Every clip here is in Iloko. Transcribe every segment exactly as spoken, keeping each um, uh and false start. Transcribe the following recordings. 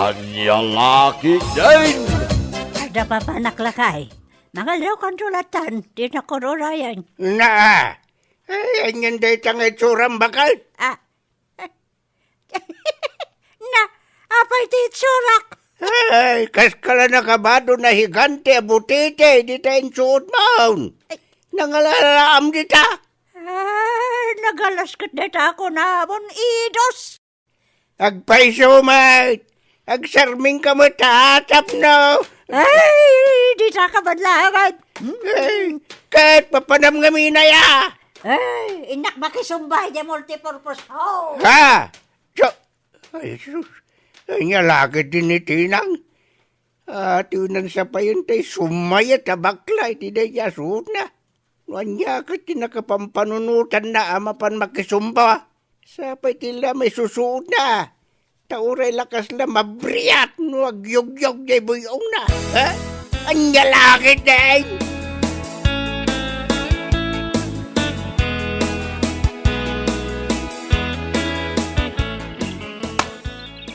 Ania la ketdin? Adda papanak lakay. Mangaldaw kanto latan, di nakururayan. Na, ay, anian dayta nga itsuram baket? Ah. Na, apay ti itsurak? Ay, kas kala nakabado na higante a butete, dita insuot maon. Ay. Nangalalaam dita. Ah, nagalas ket dayta kunamon, idos. Agpayso met! Agsarming ka met ta tapno! Ay, dita ka badlaangan! Ay, ket papanam ngamin aya! Ay, innak makisumba idiay multipurpose hall! Ha? So, ay, sus. Ay, ania la ketdin ni Tinang. Ati, nansapayen tay sumayat a bakla iti dayta a suotna. No ania ket ti nakapampanunotanna a mapan makisumba? Sapay ti la maisusuotna. Ta uray la kasla mabriat no agyugyog diay buy-ongna. Ha? Ania la ketdin?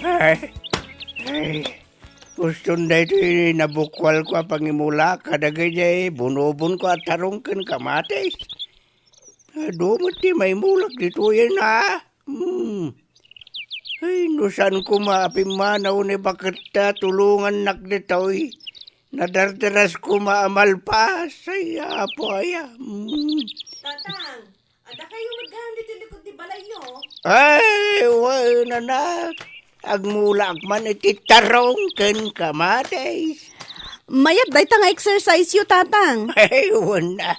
Ay, ay. Uston daytoy nabukualko a pangimula kadagiti bunubonko a tarong ken kamatis. Adu met ti maimulak ditoyen, a? Hmm. Ay, no saan koma a pimmanaw ni baketta, tulongannak ditoy. Nadardaras koma a malpas. Ay, Apo aya. Hmm. Tatang, adda kayo met gayam ditoy likod ti balayyo? Ay, wen, anak. Agmulaak man iti tarong ken kamatis. Mayat dayta nga exercise-yo, Tatang. Ay, wen a.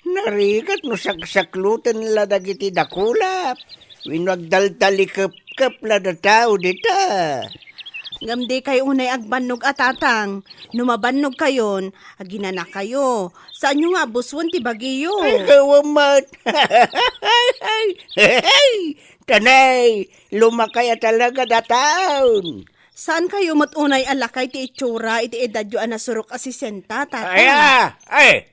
Narigat no saksakloten la dagiti dakulap. Wenno agdaldalikepkep la datao dita. Ngem dikay unay agbannog a, Tatang. No mabannogkayon, aginanakayo. Saanyo nga abusuen ti bagiyo. Ay, gawam met. Tanay, lumakay a talaga dataon. Saankayo met unay a lakay ti itsura iti edadyo a nasurok a sesenta, Tatang? Ay, ah, ay,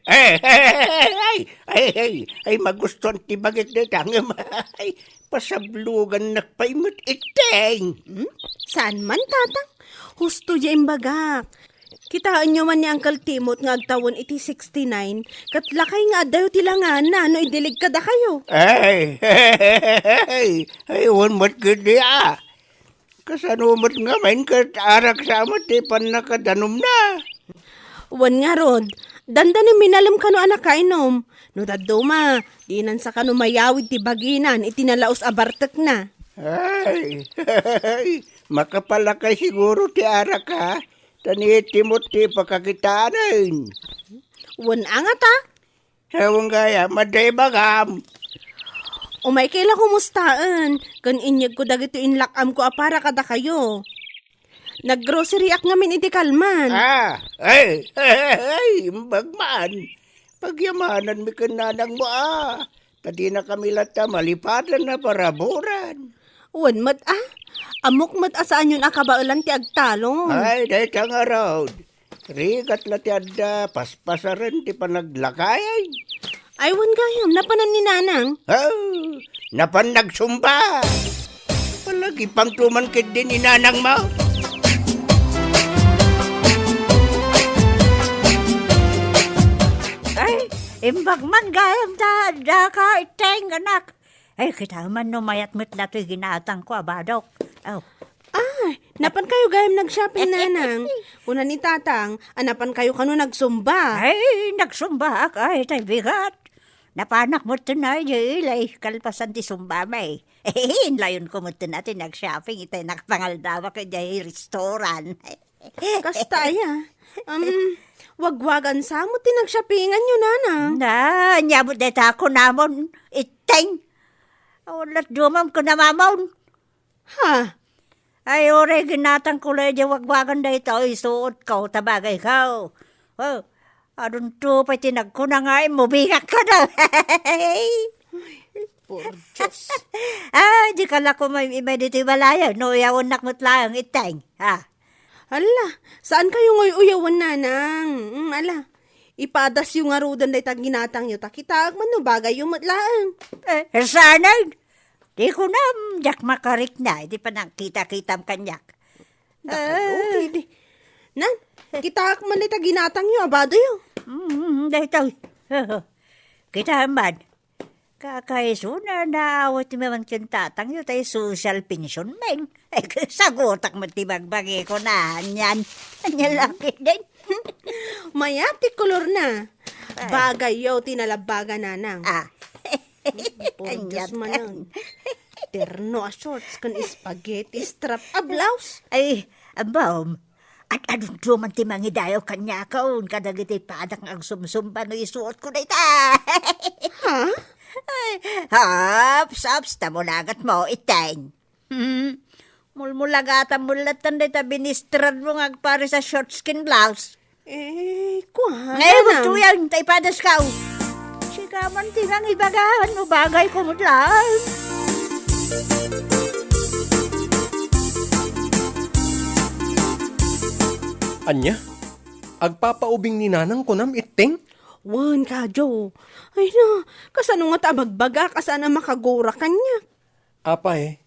ay, ay, magustuan ti bagik dayta ngem, ay, pasablugannak pay met iteng. Hmm? Saan man, Tatang? Husto diay imbagak. Kitaenyo man ni Uncle Timot nga agtawen iti sixty-nine, ket lakay nga addayo ti langana no idilig kadakayo. Ay, ay, ay, wen met ketdi a. Kasano met ngamin ket arak sa met ti pannakadanumna? Wen ngarud, dandanim minalem kano a nakainom. No dadduma, dinan sa kano mayawid ti baginan iti nalaus a bartekna. Ay, makapalakay siguro ti arak, a? Ta ni Timot ti pakakitanen. Wen a ngata? Ewan gayam, adda ibagam. Umayka la kumustaen, ken inyegko dagitoy inlak-amko a para kadakayo. Naggroceryak ngamin iti kalman. Ah, ay, ay, ay, imbag man. Pagyamananmi ken nanangmo, a. Ta dinakami latta malipatan a paraburan. Wen met, a. Ammok met a saanyon a kabaelan ti agtalon. Ay, dayta ngarud. Rigat la ti adda paspasaren ti panaglakay. Ay, wen gayam, napanan ni Nanang? Oh, napan nagsumba. Palagipangto man ketdi ni Nanangmo. Ay, imbag man gayam ta adda ka iteng, anak. Ay, kita man no mayat met la toy ginatangko a badok. Oh. Ay, napankayo gayam nag-shopping, Nanang? Kuna ni Tatang, a napankayo kano nagsumba? Ay, nagsumbaak, ay, tay bigat. Napanak met ten ay, di ilay, kalpasan ti sumbami. Inlayonko met ten a ti nag-shopping, itay nakapangaldawak idiay restaurant. Kasta aya. Um, wagwagan sa met ti nag-shoppinganyo, Nanang? Na, ania met dayta kunamon, iteng. Awan lat dumam kunamamon. Ha? Ay, uray ginatangko la idiay wagwagan daytoy, isuotko, ta bagayko. Oh, adunto pay ti nagkuna nga immubingak kada. Ay, por Dios. Ay, dika la kumay-imay ditoy balay, no uyawennak met laeng iteng, ha? Hala, saankayo nga uyawen, Nanang? Mm, ala, ipadasyo ngaruden dayta ginatangyo, ta kitaek man no bagayyo met laeng. Eh, saanen? Di kunam, diak makarikna iti panangkita-kitam kaniak. Dakayo, Ay. Kidi. Nan, kitaak man dayta ginatangyo, abadoyo. Mm, daytoy. Kita man. Kakaisuna, naawat mi man ken tatangyo, tay social pension men. Ay, sagutak man ti bagbagi ko na, niyan. Anya laki din. Mayat ti kolor na. Ay. Bagayyo ti nalabaga, nanang. Ah. Por Dios, Anya manen. Terno a shorts ken spaghetti strap a blouse. Ay, abam. At adunto man ti mangidayaw kaniakon kadagiti padak nga agsumsumba no isuot ko dayta. Ha? Ay, haps, haps, ta mulagat mo, iteng. Hmm. Mulmulagatan mo latan dayta binistrad mo nga agpares a shorts ken blouse. Eh, kuan, Ngay, nanang. Udto yan, ta ipadas ka, oh. Sika man ti nangibagaan mo, bagay ko met lang. Anya? Agpapaubing ni Nanang kunam, itting? Wen, Kajo. Ay na, kasano nga ta abagbagak a saan a makagura kaniak? Apay,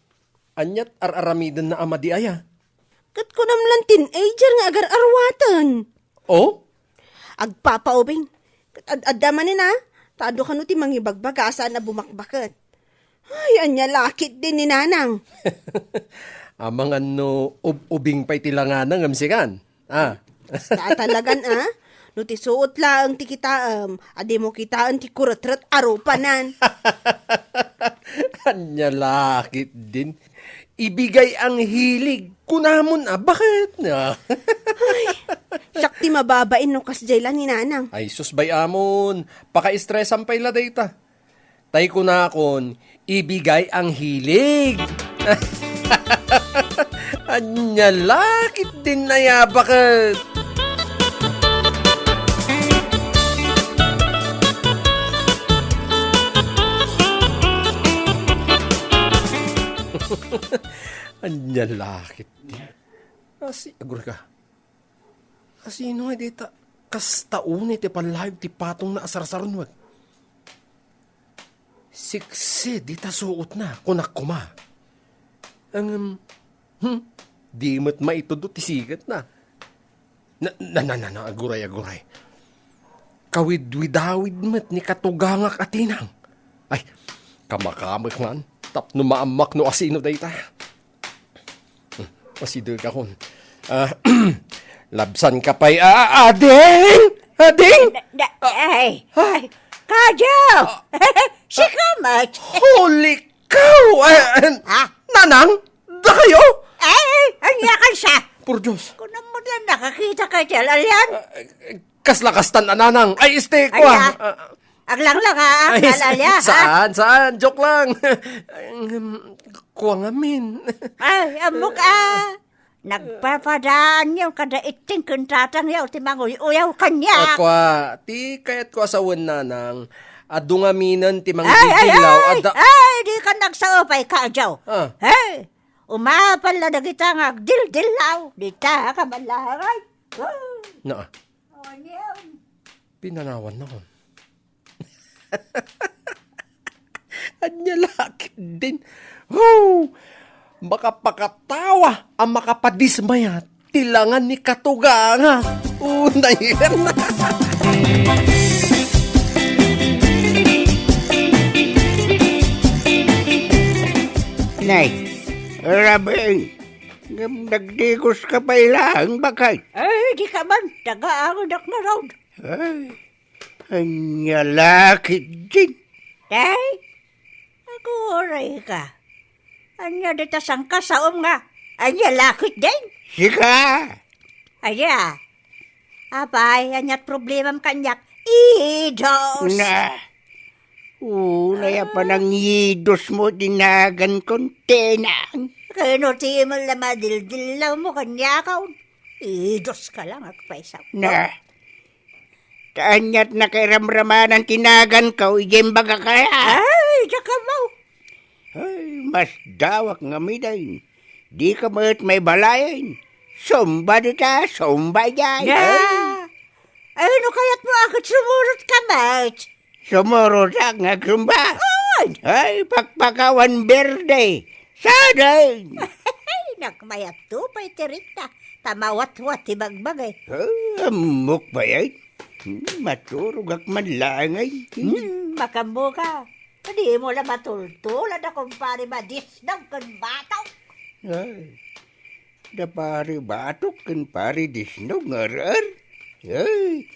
aniat ar-aramidenna a madi aya? Ket kunam lan teenager nga agar-arwaten. Oh? Agpapaubing. Ket ad-adda manen a, ta adu kano ti mangibagbaga a saan a bumakbaket. Ay, ania la ketdin ni Nanang. Amangan no ub-ubing pay ti langana ngem sikan. Ah. Basta talagan, ah. No ti suot laeng ti kitaem, a dimo kitaen ti kuretret a rupanan. Ania la ketdin. Ibigay ang hilig. Kunamon a, baket? Ah. Ay, siak ti mababain no kasdiay la ni Nanang. Ay, sus, bay-amon. Pakaestresan pay la dayta. Tay kunakon, ibigay ang hilig. Ania la ketdin aya, baket? Ania la ketdin. Asi, agur ka. Asino nga dita? Kasta unay ti pallayog ti patongna a sarsarunwek. Siksi dita suotna, kunak koma. Ngem, hmm, di met maitudot ti sigetna. Na, na, na, na, na, aguray, aguray. Kawidwidawid met ni katugangak a tinang. Ay, kamakamek man, tapno maammak no asino dayta. Hmm, asidegakon. Ah, labsan ka pay, ah, ading! Ading! Da, da, Ah, ay, ah. Ay, Kajo! Ah. Sika met! Holy cow! Ah, ah, Ha? Nanang! Dakayo! Ay, ay, ania kansa? Por Dios. Kunam mo diyan, nakakita ka diyan, alian? Ah, kasla kastan a Nanang. Ay, este, Ania? Kua. Ah, Aglanglang, ha? Ay, Alala, ha? Saan, saan? Joke lang. Em, kua ngamin. Ay, ammok, ah. Nagpapadaan yaw kada itting ken tatang yaw ti manguy-uyaw kaniak. Ah, kua, ti kayat ko a sawen, Nanang, adu ngaminen ti Ay, ay, mangdidillaw, ay! Adda Ay, di ka nagsao pay, Kajo. Ah. Hey! Umapal la dagita nga agdildillaw. Dita ka malangay. Oh. Naa. Oh, ano yan? Pinanawan na ko. Ania la ketdin. Ho! Makapakatawa a makapadismaya ti langan ni katuganga. Unay na. Nay, rabi, ngem nagdigos ka pay laeng, baket. Ay, di ka man, taga-angenak na raw. Ay, ania la ketdin? Tay, aguray ka. Ania dita sangkasaom nga? Ania la ketdin? Sika! Aya. Apay, aniat problemam kaniak? Idos! Na, unay a Ah. panangidos mo, dinagan kon tenang. Kano ti man la madildillaw mo kaniak, aw? Idos ka lang, agpaysa. Na, Ta aniat nakairamramanan ti naganko idiay imbaga kaya? Ay, diak ammo. Ay, masdawak ngamin. Dika met maibalayen. Sumba dita, sumba idiay. Na! Ay. Ay, no kayat mo a ket sumurot ka met. Sumurot ak nga agsumba. Ay! Ay, pakpakawan berde. Sadeng! Nakmayatto pay ti rikna, ta mawatwat ti bagbagay. Ah, ammok pay, ay. Hmm, maturogak man laeng, ay. Hmm, makammoka. Dimo la matultol a da kumpare Madisnog ken Batok. Ay, da pare Batok ken pare Disnog nga ar-ar. Ay,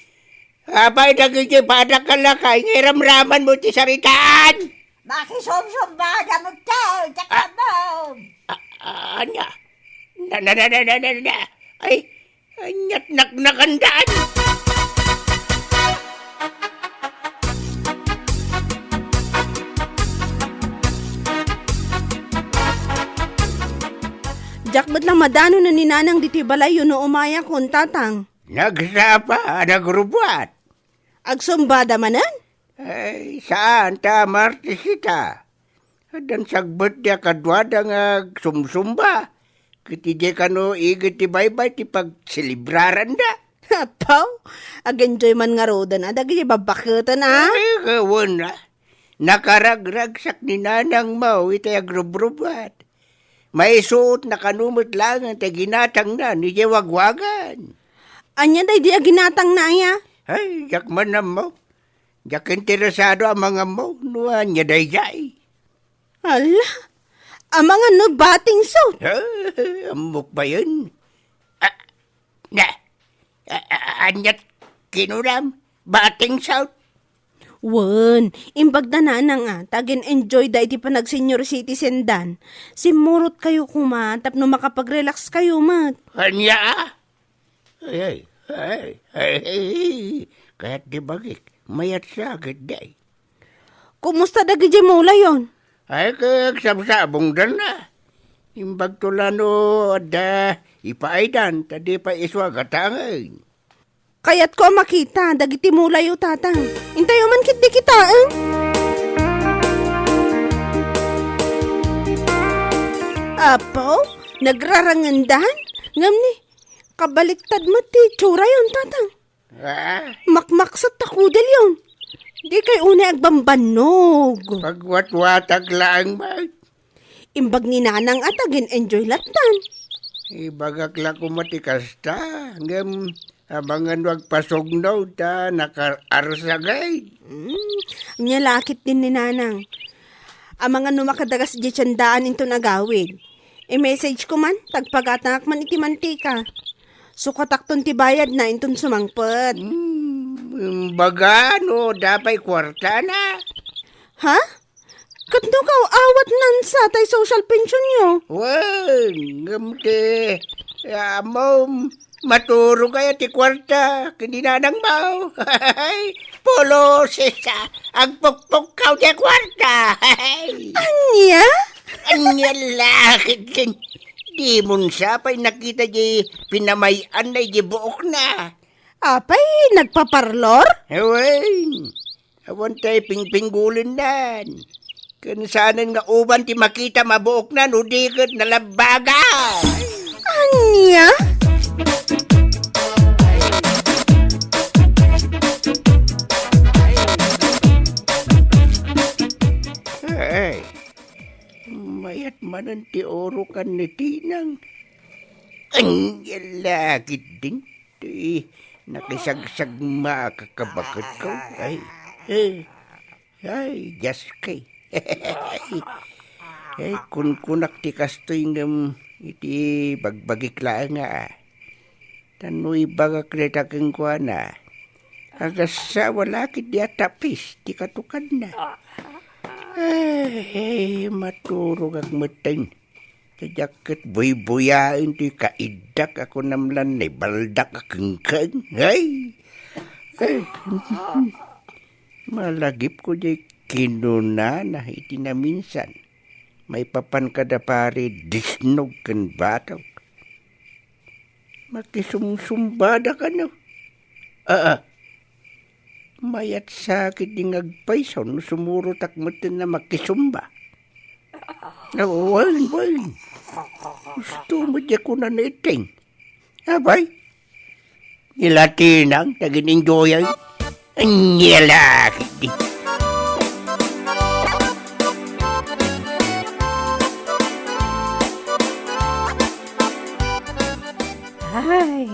apay dagiti padak a lakay nga iramramanmo ti saritaan? Makisumsumbada met ti, ah, takabom. Ah, ah, ania? Na, na, na, na, na, na, na. Ay, aniat naknakandaan. Diak met la madano no ni Nanang ditoy balayyo no umayakon, Tatang. Nagsapa a nagrubbuat. Agsumbada manen? Ay, saan ta Martes ita. Addan sagbet ti a kaduada nga agsumsumba. Ket idiay kano iget ti baybay ti pagselebraranda. Apaw, ag-enjoy man ngaruden a dagiti babbaketen a. Ay, kawen a. Nakaragragsak ni Nanangmo itay agrubrubat. Maisuotna kano met laeng ti ginatangna idiay wagwagan. Ania daydi a ginatangna aya? Ay, diak man ammo. Diak interesado a mangammo no ania daydiay. Ala, amangan no bating soup. Ah, ammok bayen. Ah, na, a-, a-, aniat kinunam, bating soup? Wen, imbag da Nanang a, ta agin-enjoy da iti panag-senior citizen dan. Simmurot kayo koma, tapno makapag-relax kayo met. Ania? Ay, ay, ay, ay, ay. Kayat di bagik, mayat sa agid di. Kumusta dagiti mulayon? Ay, kag sabsabong dan na. Imbag to lano adda ipaaydan, ta di pa isu agatangen. Kayatko a makita dagiti mulayo, Tatang. Intayo man ketdi kitaen. Apo, nagrarangendan? Ngem ni, kabaliktad met ti itsurayon, Tatang. Ah? Makmaksat ta kudelyon. Di kay unay agbambannog. Pagwatwatag laeng met. Imbag ni Nanang a ta agin-enjoy lattan. Ibagak la koma ti kasta, ngem amangan no agpasugno ta nakaar-arsagay. Hmm, ania la ketdin ni Nanang. Amangan no makadagas diay tiendaan inton agawid. I-message ko man, ta agpagatangak man iti mantika. Sukatakton ti bayadna inton sumangpet. Hmm, imbaga no adda pay kuartana. Ha? Ket no kaw-awatnan sa tay social pensionyo? Wen, ngem ti, ammom, maturog aya ti kuarta ken ni Nanangmo. Pulos, agpukpukkaw ti kuarta. Ania? Ania la ketdin? Dimon sa pay nakita di pinamay-anna iti buokna. Apay, nagpaparlor? Wen. Awan tay pingpinggulennan. Ken saanen nga uban ti makita mabuokna no di ket nalabbagan. Ania? Ay, mayat manen ti urokan ni Tinang. Ania la ketdin? Ti nakisagsagma a kakabaketko. Ay, eh, ay, Dios kay. Ay, kunkunak ti kastoy ngem iti bagbagik laeng a. Ta no ibagak dayta kenkuana, agassawa la ketdi a tapis ti katukanna. Ay, maturogak metten. Ta diak ket buybuyaen toy kaiddak a kunam lan naibaldak a kengkeng. Ay! Ay! Malagipko diay kinunana iti naminsan maipapan kada pari Disnog ken Batok. Makisumsumbada kano? Aa, mayat sa ketdi nga agpayso no sumurotak metten a makisumba. Wen, wen. Gusto met diay kunana iteng. Apay? Ni la Tinang ti agin-enjoyan. Ania la ketdi. Ay,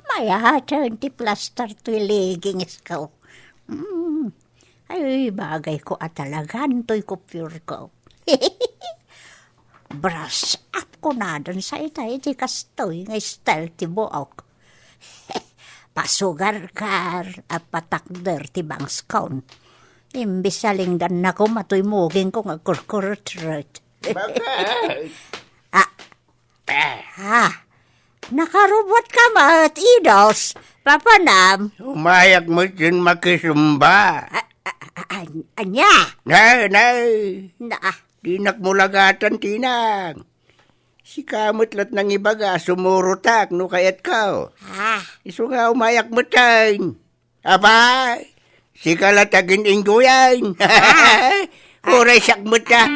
mayaten ti plaster toy leggings ko. Mm. Ay, bagay ko a talagan toy coiffure ko. Brush up ko nadan sa ita iti kastoy nga style ti buok. Pasugargar a patakder ti bangskon. Imbis a lingganna koma toy muging ko nga kurkurutret. Bakit? Ah, ah, nakarubot ka met, Idos. Papanam? Umayak met ken makisumba. A-, a-, a-, an-, ania? Nay, nay. Na, ah. Dinak mulagatan, Tinang. Sika met lat nangibaga, sumurotak no kayatko. Ah. Isu nga umayak met ken. Apay, sika la tagin-injoyan. Ah. Uray siak met ka.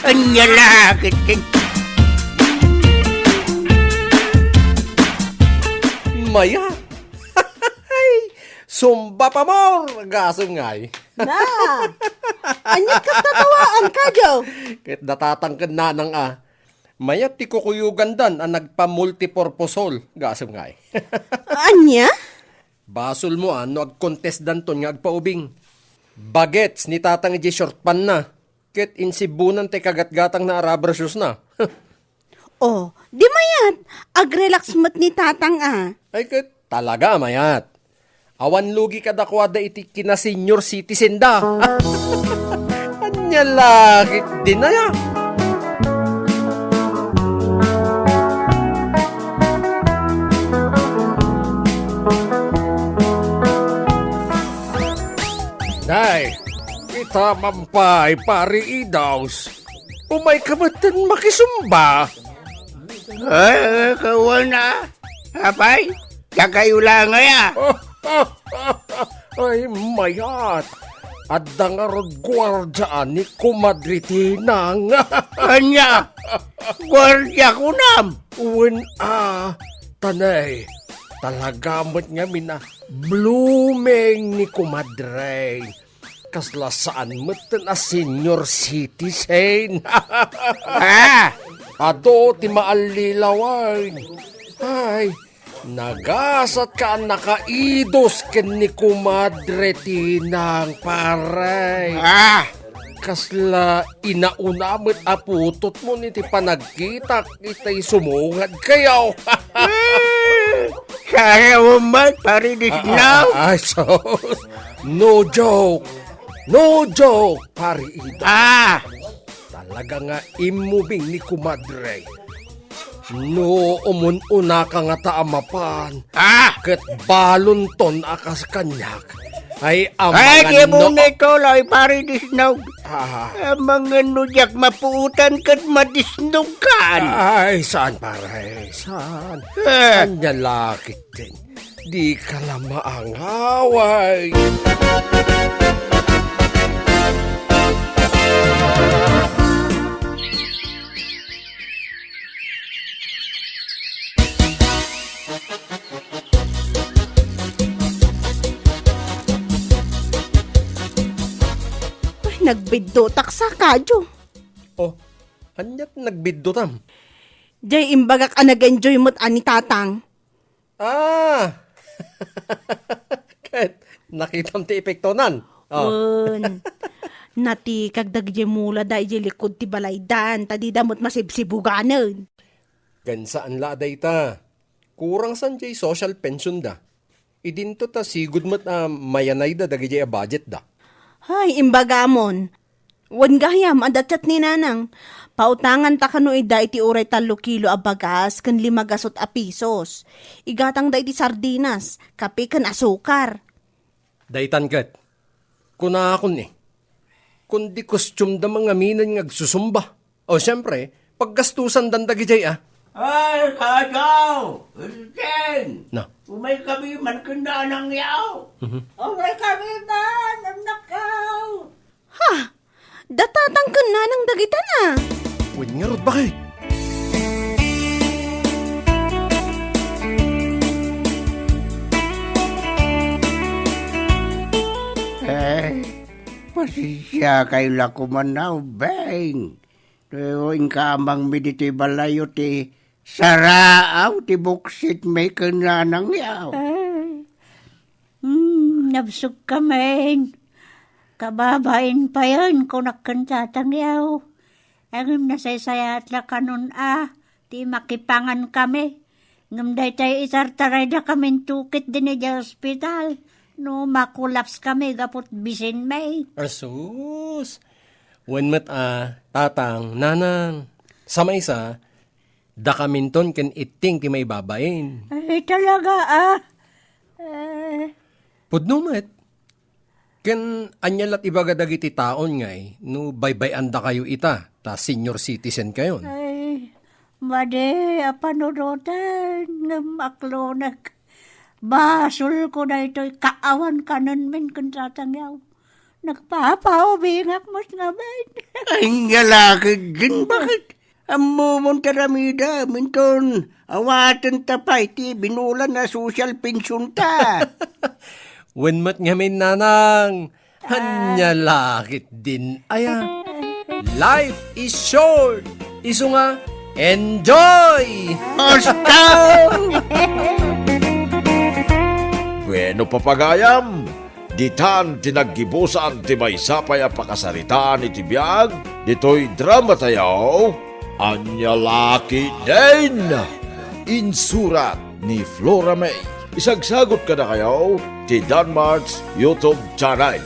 Anya la, kitin. Maya. Sumba pa more, gasem ngay. Na, ania ket tatawaan ka, Joe? Ket datatang ken nanang a. Mayat ti kukuyogandan a nagpa-multipurpose hall, gasem ngay. Ania? Basolmo a no agcontestdanton nga agpaubing. Bagets ni tatang idiay short pantna, ket insibunan ti kagatgatangna a rubber shoesna. Oh, di mayat, agrelax met ni tatang a. Ay, ket talaga a mayat. Awan lugi kadakuada iti kina-senior citizen da. Ania la ket dinaya? Nay, kita man pay, Pari Idaws. Umayka metten makisumba. Ay, kawan a. Apay, dakayo la ngay a. Ay, mayat. Adda ngarud guardia ni Kumadre Tinang. Ania? Guardia kunam? Wen a, tanay. Talaga met ngamin a blooming ni Kumadre. Kasla saan metten a senior citizen. Ah! Adu ti maallilawan. Ay, nagasatka a nakaidos ken ni Kumadre Tinang, pare. Ah! Kasla inauna met a putotmo iti panagkitak itay sumungad kayo. Eh, sayaw met, Pare Disnaw. Ah, ah, ah, sus. No joke. No joke, Pari Ido. Ah! Talaga nga immubing ni Kumadre. No umun-unaka ngata a mapan, ah! Ket balonton a kas kaniak. Ay, ay, amangan di no mo ni tuloy, Pari Disnog. Ah. Amangan no diak mapuotan ket madisnogkan. Ay, saan, pare? Saan? Eh. Ania la ketdin? Dika la maangaway. Ay, nagbiddotak sa kadyo. Oh, aniat nagbiddotam? Jay, imbagak a nag-enjoy met a ni Tatang. Ah! Ket nakitam ti epektonan. Oh. Wen, natikag dagiti mula da idiay likod ti balaydan, ta dida met masibsibuganen. Ken saan la a dayta. Kurang san diay social pension da. Idinto ta sigud met a mayanayda dagiti a budget da. Ay, imbagamon. Wen gayam, adda chat ni Nanang. Pautanganta kano ida iti uray tallo kilo a bagas ken lima gasut a pisos. Igatangda iti sardinas, kape ken asukar. Daytan ket, kunakon ni, kundi kostiumda mangaminen nga agsusumba. O, siempre, paggastusandan dagidiay, ah. Ay, Kadaw! Elden! Na? Umaykami man ken nanang yaw. Mhm. Umaykami man, annakko! Ha! Datatang ken nanang dagitan a. Wen ngarud, bakit? Eh, pasisiakayo la koman a, Beng. Pero inkamangmi ditoy balayyo ti saraaw ti buksit mi ken nanangyaw. Ay. Hmm, nabsogkamin. Kababain payen, kunak ken tatangyaw. Ngem nasaysayaat la kanon a ti makipangan kami. Ngem daytay itartarayda kamin tukit din idiay ospital no makulaps kami gaput bisin mi. Asus! Wen met a, tatang, nanang, sa maysa, dakaminton ken itting ti maibabain. Ay, talaga, ah. Eh. Pudno met. Ken ania lat ibaga dagiti taon ngay no baybay-andakayo ita, ta senior citizen kayon? Ay, madi a panunoten, ngem aklonek. Basolko daytoy kaawan kanenmin ken tatangyaw. Nagpapaubingak met ngamin. Ay, nga lakig din, bakit? Ammomon ta ramidem, inton awaten ta pay ti binulan a social pension ta. Wen met ngamin, nanang. Ania lakit din aya. Life is short. Isu nga, enjoy! Basta! Bueno, papagayam, ditan ti naggibusan ti maysa pay a pakasaritaan iti biag ditoy drama tayo, Ania Lakit Din! Insurat ni Flora May. Isagsagot kadakayo ti Danmart's YouTube channel.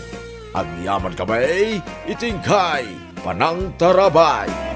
Agyaman kami iti inkay panangtarabay.